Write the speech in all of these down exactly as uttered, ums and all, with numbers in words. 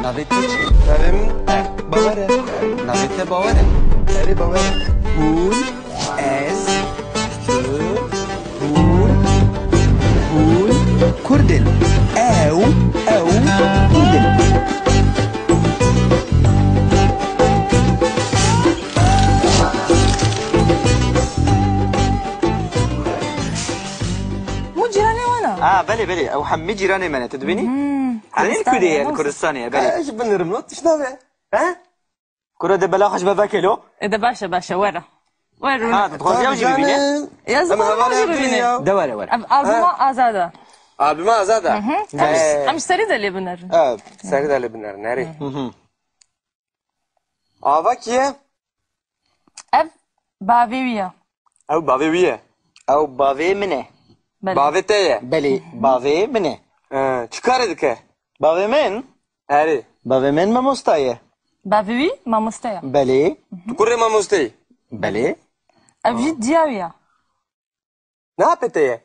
Navê te çi? Navê min Bawer e. Navê te Bawer e. Erê, Bawer e. Hûn, ez, tu, hûn, hûn Kurd in. Ew, ew Kurd in. Hûn cîranê wan e? Ha, belê, belê. Ew hemî cîranê me ne. Tu dibînî? Hmm. Her Kurdistanê, ku de ye, ne? Kurdistanê ye, belê. Ez ji bin rim lo tişt nabe. He? Kuro de bela xwe ji me veke lo. E de baş e, baş e, were. Were, Ha, rûne. Tu dixwazî ew jî bibîne? Cîranê, Ya, ez em dixwazim hevalê ew jî ev bibîne. Ya. De were, were. Ev albuma Ha. Azad e. Albuma Azad e. Hı hı. Em, Ee. Em ji serî de lê binerin. Ev, serî de lê binerin, erê. Hı hı. Ava kî ye? Ev bavê wî ye. Ew bavê wî ye. Ew bavê min e. Belê. Bavê te ye. Belê, bavê min e. Ee, çi karê dike? Bavê min? Erê. Bavê min mamosta ye. Bavê wî mamoste ye. Belê. Tu kurê mamosteyî? Belê. Ev jî diya wî ye. Ne apê te ye?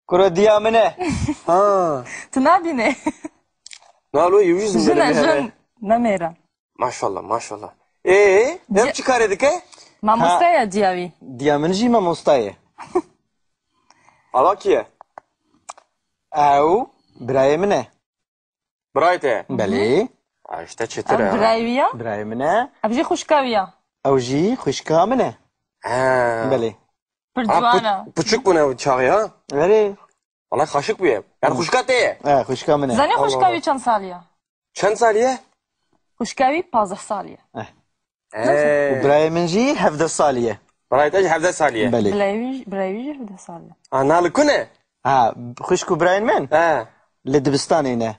Kuro diya min e. Ha. Tu nabînê. Na lo, yew jî Jin e, zimêrê jin. Nemêre. Maşallah, maşallah. Ê, ev Diya- çi karê dike? Mamoste Ha. Ye diya wî. Diya min jî mamosta ye. Ava kî ye? Ew birayê min e. Birayê te ye? Belê. Ha, işte çetir Ev ha. Birayê wî ye? Birayê min e. Ev jî xwişka wî ye. Ew jî xwişka min e. Ha. Belê. Pir Ha, ciwan pu-, e. Piçik bûne ew çaxê ha? Erê. Wala xaşik bûye. Yani xwişka te ye? E, xwişka min e. Zanî Allah xwişka Allah. Wî çend salî ye? Çend salî ye? Xwişka wî pazdeh salî ye. Eh. Ee. Û birayê min jî hevdeh salî ye. Birayê te jî hevdeh salî ye? Belê. Birayê wî, birayê wî jî hevdeh salî ye. A, na li ku ne? Ha, xwişk û birayên min? He. Li dibistanê ne.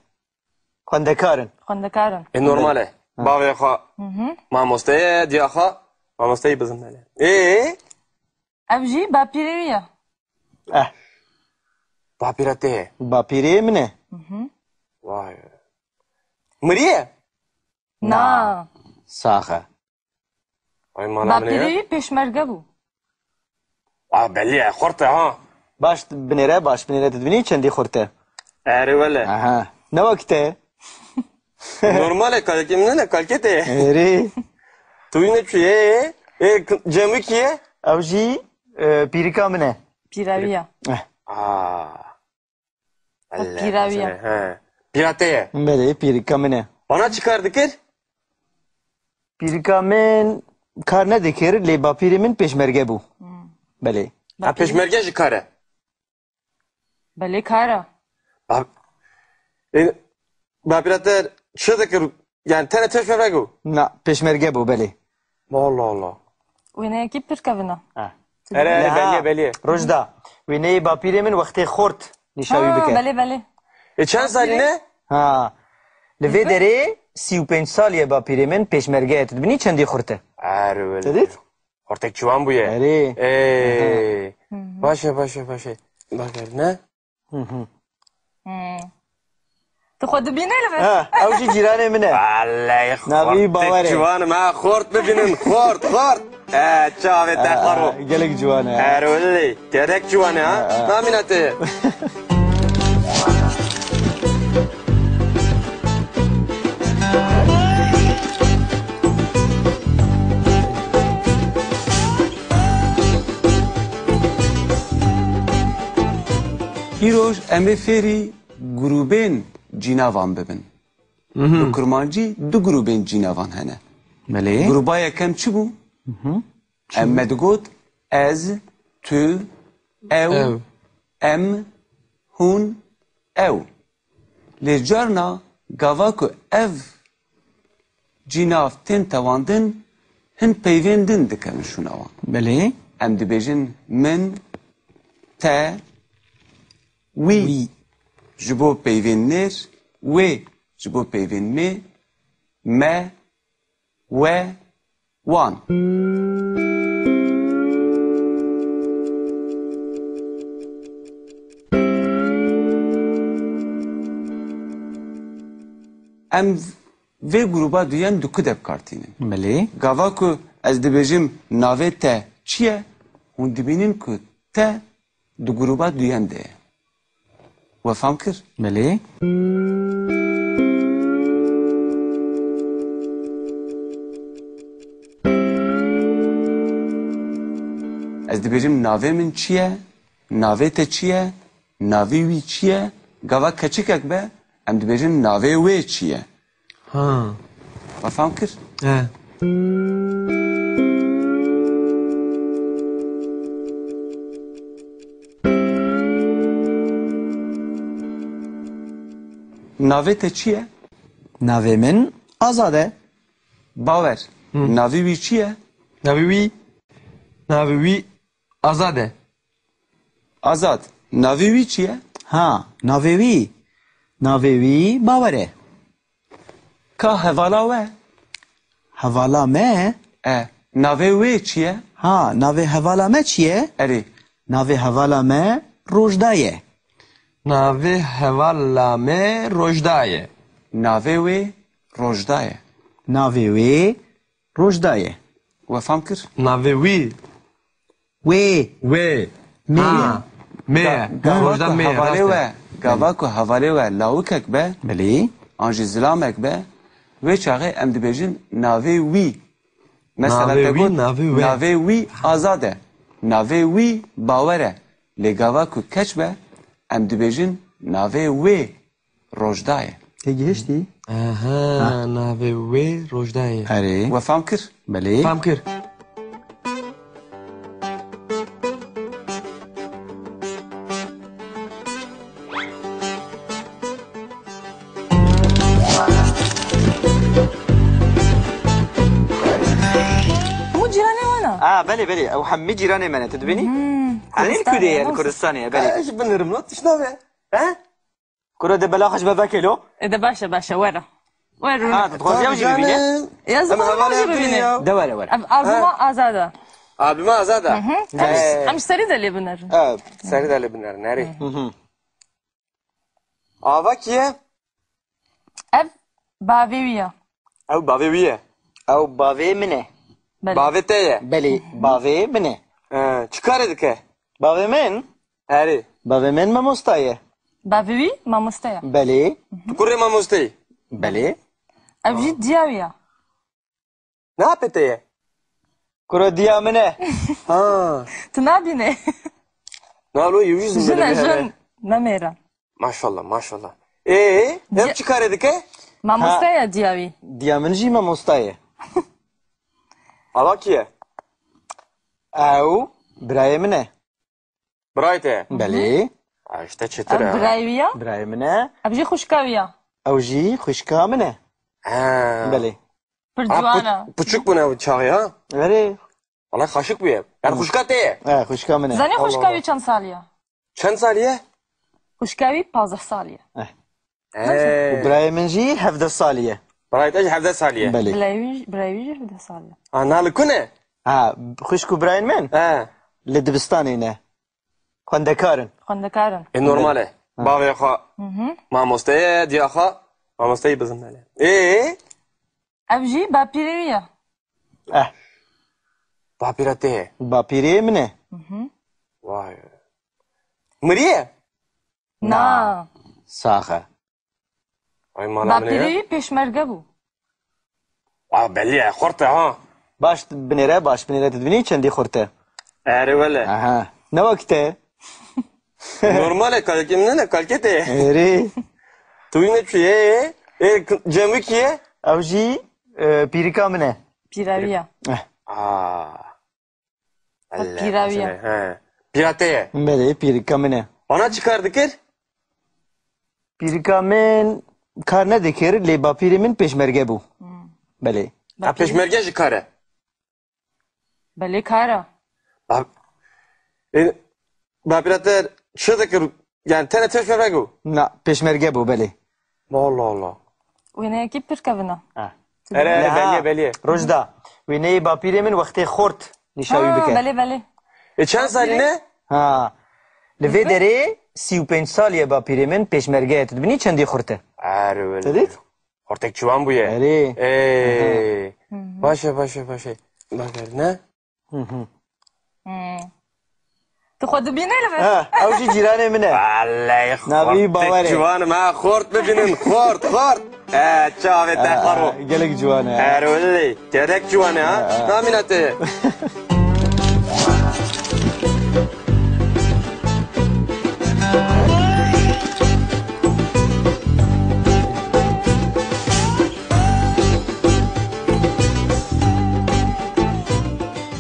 Xwendekar in. Xwendekar in. E, normal e. Ha. Bavê xwe Hı hı. Mamoste ye, diya xwe mamosteyî bizin nene. Ê? Ev jî bapîrê wî ye. Eh. Bapîra te ye? Bapîrê min e. Hı hı. Vay. Miriye? Na. Na. Sax e. Ay, mala min Bapîrê ya. Wî pêşmerge bû. A, belî ye, xurt e ha. Baş binêre, baş binêre, tu dibînî çendî xurt e? Erê wele. Aha. Ne wek te? Normal e, kalkê min ne, kalkê te ye. Erê. Tu wî ne çi ye? Ê, k-, cem wî kî ye? Ew jî, e, pîrika min e. Pîra wî ye. Eh. Aa. Ev pîra wî ye. He. Pîra te ye? Belê, pîrika min e. Bana çi kar dikir? Pîrika min kar nedikir, lê bapîrê min pêşmerge bû. Hmm. Belê. Ha, pêşmerge jî kar e? Belê, kar e. Bap-, e, bapîra te çi dikir? Yani tenê pêşmerge bû? Na, pêşmerge bû, belê. Allah Allah. Wêneyekî pir kevin e. Ha. Erê, erê, Ya. Belî ye, belî ye. Rojda, wêneyê bapîrê min wextê xort nîşa wî Ha, bike. Belê, belê. E, çend salî ne? Ha. Li vê derê sî û pênc salî ye bapîrê min pêşmerge ye. Tu dibînî çendî xurt e? Erê, belê. Te dît? Xortek ciwan bûye. Erê. Ê. Aha. Baş e, baş e, baş e. Bak, ne? Hı hı. Hmm. Tu xwe dibînî li vir? Ha, ew jî cîranê min e. Wallahî Navê wî xortek Bawer e. Ciwan e, ha, xort bibînin, xort, xort. E, çavê te xwe ro. Ha, gelek ciwan e. Erê wele, gelek ciwan e, ha? Ha, ha. Namîna te. Îroj em ê fêrî grûbên cînavan bibin. Mhm. Bi kurmancî du grûbên cînavan hene. Belê. Grûba yekem çi bû? Mhm. Em me digot ez, tu, ew, Ew. Em, hûn, ew. Lê carna gava ku ev cînav tên tewandin, hin peyvên din dikevin şûna wan. Belê. Em dibêjin min, te, wî. Wî. Ji bo peyvên nêr, wê. Ji bo peyvên mê, me, we, wan. Em vê grûba duyem di ku de bi kar tînin? Belê. Gava ku ez dibêjim navê te çi ye, hûn dibînin ku te di grûba duyem de ye. We fam kir? Belê. Dibêjim navê min çi ye? Navê te çi ye? Navê wî çi ye? Gava keçikek be, em dibêjin navê wê çi ye? Ha. We fam kir? He. Navê te çi ye? Navê min Azad e. Bawer. Hı. Navê wî çi ye? Navê wî, navê wî Azad e. Azad. Navê wî çi ye? Ha, navê wî. Navê wî Bawer e. Ka hevala we? Hevala me? E, navê wê çi ye? Ha, navê hevala me çi ye? Erê. Navê hevala me Rojda ye. Navê hevala me Rojda ye. Navê wê Rojda ye. Navê wê Rojda ye. We fam kir? Navê wî. Wê. Wê. Mê. Ha. Mê. Ga-, gava Rojda ku mê, hevalê rast e. We, gava ku hevalê we lawikek be, belê, an jî zilamek be, wê çaxê em dibêjin navê wî. Mesela, navê te wî, got, navê wê. Navê wî Azad e. Navê wî Bawer e. Lê gava ku keç be, em dibêjin navê wê Rojda ye. Tê gihiştî? Aha, ha, navê wê Rojda ye. Erê. We fam kir? Belê. Fam kir. Hemû cîranê wan e? A, belê, belê. Ew hemî cîranê me ne, tu dibînî? Hmm, Herî li Kurdistanê, Kurdê ye, li no? Kurdistanê ye, belê. Ez ji bin rim, no? Tişt nabe. He? Kuro de bela xwe ji me veke lo. E de baş e, baş e, were. Were. Ha, tu dixwazî ew jî bibîne? Ez dixwazim ew jî bibîne. De were, were. Ev albuma Azad e. Albuma Azad e? Hı hı. Em, em ji serî de lê binerin. Ev, serî de lê binerin, erê. Hı hı. Ava kî ye? Ev bavê wî ye. Ew bavê wî ye? Ew bavê min e. Belê. Bavê te ye? Belê, bavê min e. Ee, çi karê dike? Bavê min? Erê. Bavê min mamosta ye. Bavê wî mamoste ye. Belê. Tu kurê mamosteyî? Belê. Ev jî diya wî ye. Ne apê te ye? Kuro diya min e. Ha. Tu nabîne. Na lo, yew jî Jin e, zimêre jin. Ne mêre. Maşallah, maşallah. Ê, ev çi karê dike? Mamoste ye diya wî. Diya min jî mamosta ye. Ava kî ye? Ew birayê min e. Birayê te? Belê. Ha, işte çetir. Ev birayê wî ye? Birayê min e. Ev jî xwişka wî ye? Ew jî xwişka min e. Ha. Belê. Pir ciwan e. Pu-, puçik bûne ew çaxê, ha? Erê. Wala xaşik bûye. Yani xwişka te ye? He, xwişka min e. Zanî xwişka wî çend salî ye? Çend salî ye? Xwişka wî pazdeh salî ye. Eh. Ee. Û birayê min jî hevdeh salî ye. Birayê te jî hevdeh salî ye? Belê. Birayê wî, birayê wî jî hevdeh salî ye. Ha, na li ku ne? Ha, xwişk û birayên min? He. Li dibistanê ne. Xwendekar in. Xwendekar in. E, normal e. Ha. Bavê xwe mamoste ye, diya xwe mamosteyî bizin, belê. Ê? Ev jî bapîrê wî ye. Eh. Bapîra te ye? Bapîrê min e. Vay. Miriye? Na. Sax e. Ay, mala min e. Bapîrê wî pêşmerge bû. Aa, belli ya, xurt e ha. Baş binêre, baş binêre, tu dibînî çendî xurt e. Erê wele. Aha. Ne wek te. Normal e, kalkê min ne, kalkê te. Erê. Tu wî ne çi ye? E, k-, cem wî kî ye? Ew jî, e, pîrika min e. Pîra wî ye. Eh. Aa. Ev pîra wî ye. He. Pîra te ye? Belê, pîrika min e. Ana çi kar dikir? Pîrika min kar nedikir, lê bapîrê min pêşmerge bû. Hmm. Belê. Ha, pêşmerge jî kar e? Belê, kar e. Bap-, e, bapîra te çi dikir? Yani tenê pêşmerge bû? Na, pêşmerge bû, belê. Allah Allah. Wêneyekî pir kevin e. Ha. Erê, erê, belê, belê. Rojda. Wêneyê bapîrê min wextê xort nîşa wî bike. Belê, belê. E, çend salî ne? Ha. Li vê derê sî û pênc salî ye bapîrê min pêşmerge ye. Tu dibînî çendî xurt e? Erê, belê. Te dît? Xortek ciwan bûye. Erê. Ê. Aha. Baş e, baş e, baş e. Bak, ne? Hı hı. Hmm. Tu xwe dibîne li vir? Ha, ew jî cîranê min e. Wallahî, navê wî Bawer e. Xortek ciwan e, xort bibînin, xort, xort. E, çavê te xwaro. Ha, gelek ciwan e. Erê wele, gelek ciwan e, ha? Ha, ha. Namîna te.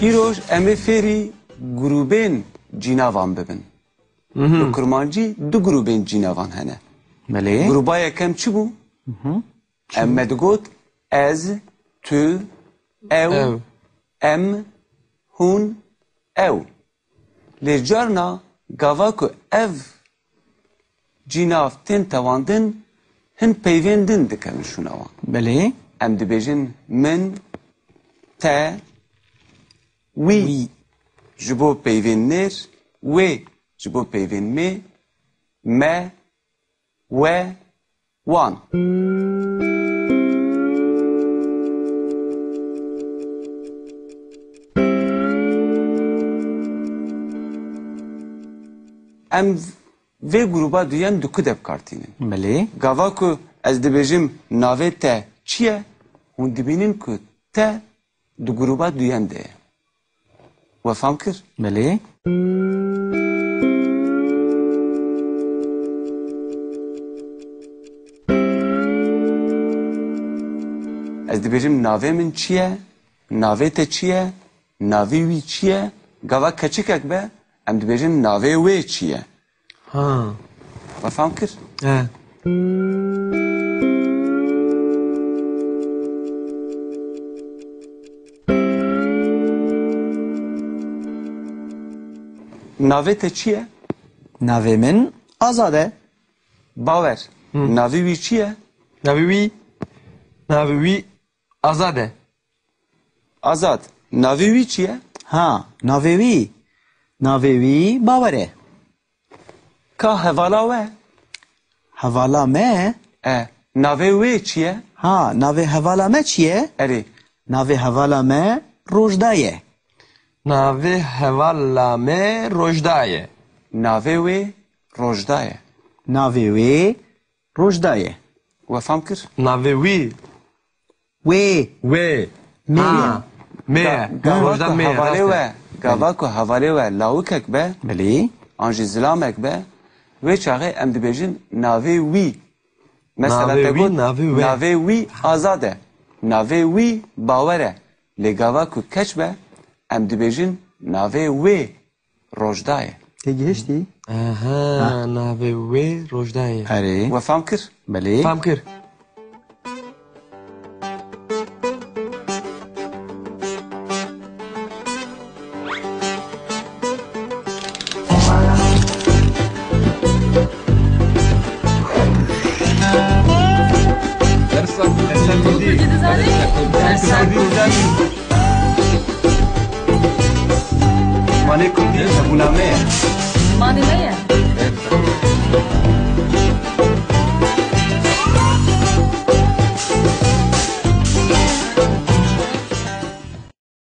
Îroj em ê fêrî grûbên cînavan bibin. Li kurmancî du grûbên cînavan hene. Belê. Grûba yekem çi bû? Em me digot ez, tu, ew, Ew. em, hûn, ew. Lê carna gava ku ev cînav tên tewandin, hin peyvên din dikevin şûna wan. Belê. Em dibêjin min, te, wî. Wî. Ji bo peyvên nêr, wê. Ji bo peyvên mê, me, we, wan. Em vê grûba duyem di ku de bi kar tînin? Belê. Gava ku ez dibêjim navê te çi ye, hûn dibînin ku te di grûba duyem de ye. We fam kir? Belê. Ez dibêjim navê min çi ye, navê te çi ye, navê wî çi ye? Gava keçikek be, em dibêjin navê wê çi ye? Ha. We fam kir? He. Navê te çi ye? Navê min Azad e. Bawer. Hı. Navê wî çi ye? Navê wî, navê wî Azad e. Azad. Navê wî çi ye? Ha, navê wî. Navê wî Bawer e. Ka hevala we? Hevala me? E, navê wê çi ye? Ha, navê hevala me çi ye? Erê. Navê hevala me Rojda ye. Navê hevala me Rojda ye. Navê wê Rojda ye. Navê wê Rojda ye. We fam kir? Navê wî. Wê. Wê. Mê. Ha. Mê. Ga-, gava Rojda ku mê, hevalê rast e. We, gava Belê. Ku hevalê we lawikek be, Belê. An jî zilamek be, wê çaxê em dibêjin navê wî. Mesela Navê te wî, got, navê wê. Navê wî Azad e. Navê wî Bawer e. Lê gava ku keç be, em dibêjin navê wê Rojda ye. Tê gihiştî? Aha, Ha. Navê wê Rojda ye. Erê. We fam kir? Belê. Fam kir. Dersa, dersa kurdî. Dersa kurdî. Zimanê kurdî hebûna me ye. Zimanê me ye.